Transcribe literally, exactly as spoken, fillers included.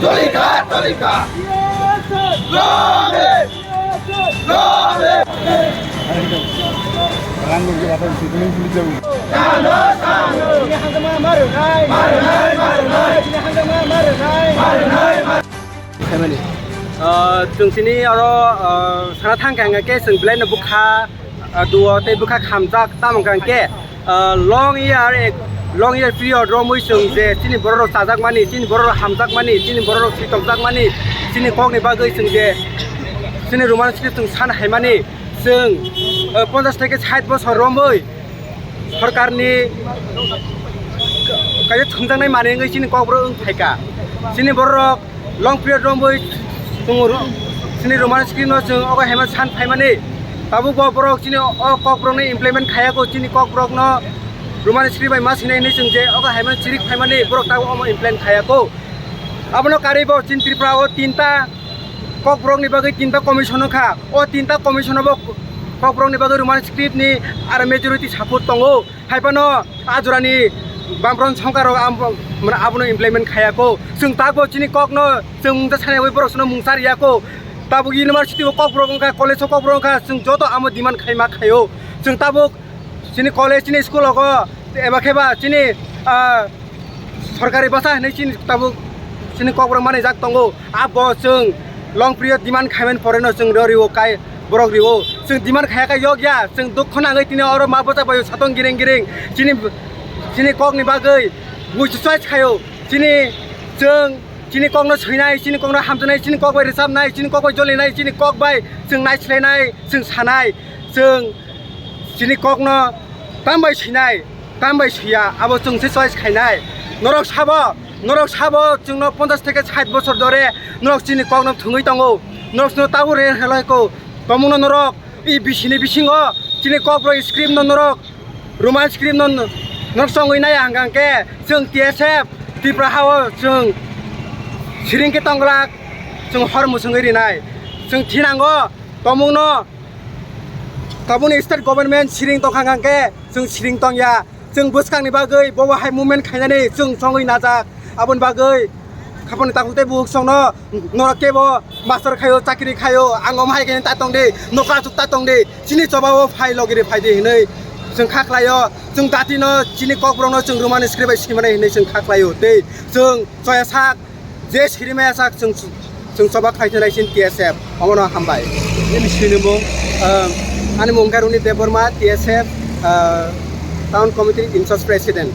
Tolika, tolika. Ah, chwng chini oro, ah, sana thang kha hwnkhe chwng belai no bwkha, ah, duo tei bwkha khamjak, tamo hwnkhe, ah, long year, long year period romwi chwng je chini borok rok chajakmani, chini borok rok hamjakmani, chini borok rok sitokjakmani, chini kokni bagwi chwng je chini Roman script chwng san haimani, chwng, ah, ponchash theke sait bosor romwi sorkarni kaisa thwngjaknai manwi wngwi chini kokborok wng phaikha. Chini borok long period romwi chwng ro-, chini Roman script no chwng ogo hema san phaimani. Tabuk bo borok chini o kokborokno implement khayako, chini kokborokno Roman script bai ma swinai hinwi chwng je ogo hema chirik phaimani, borok tabuk omo implement khayako. Abono karwi bo chini Tripura o tinta kokborokni bagwi tinta commission wngkha. O tinta commission o bo kokborokni bagwi Roman script ni aro majority support tongo. Hai phano a jorani Bamfront songkar rok am-, mane abono implement khayako. Chwng tabuk chini kokno chwng mungsa sanaiwi borok sono mungsa riyako. Tabuk university o kokborok wngkha, college o kokborok wngkha, chwng joto amo demand khaima khaio. Chwng tabuk chini college, chini school rogo eba khe ba chini, ah, sorkari bwsa hinwi chini tabuk chini kokborok manwi jak tongo. Abo chwng long period demand khaimani pore no chwng ro riwo kai borok riwo. Chwng demand khaya kha yok ya, chwng dukho nangwi tini oro ma bwsa baio satong giring giring. Chini, chini kokni bagwi buisu choice khaio. Chini chwng chini kokno swinai, chini kokno hamjaknai, chini kok bai rwchapnai, chini kok bai jolinai, chini kok bai chwng naislainai, chwng sanai. Chwng chini kokno tambai swinai, tambai swiya, abo chwng se choice khainai. Norok sabo, norok sabo chwngno ponchash theke sait bosor dore norok chini kokno thwngwi tongo. Norok chwngno tabuk re helai ko. Tomungno norok i bisini bisingo chini kokborok script no norok, Roman script no norok chongwi nai hwnkha hwnkhe chwng T S F Tripura hao chwng siring khe tongglak, chwng hor mwswngwi rinai. Chwng thinango tomungno. Tabukni state government siring tongkha hwnkhe chwng siring tongya. Chwng bwskangni bagwi bobo hai movement khainani chwng chongwi najak. Aboni bagwi khapangni takhuk tei bukhuk songno norok kebo master khaio, chakri khaio, ang omo hai khe ta tongdi, nokha achuk ta tongdi, chini chobao phai logiri phaidi hinwi chwng kha khlaio. Chwng datino chini kokborokno chwng Roman script bai simani hinwi chwng kha khlaio. Tei chwng choya sak je sirimaya sak chwng, chwng choba khlai thanai chini T S F. Omono hambai. Nini sinimung? Um, ani mung khe Roni Debbarma, T S F, uh, Town Committee in charge President.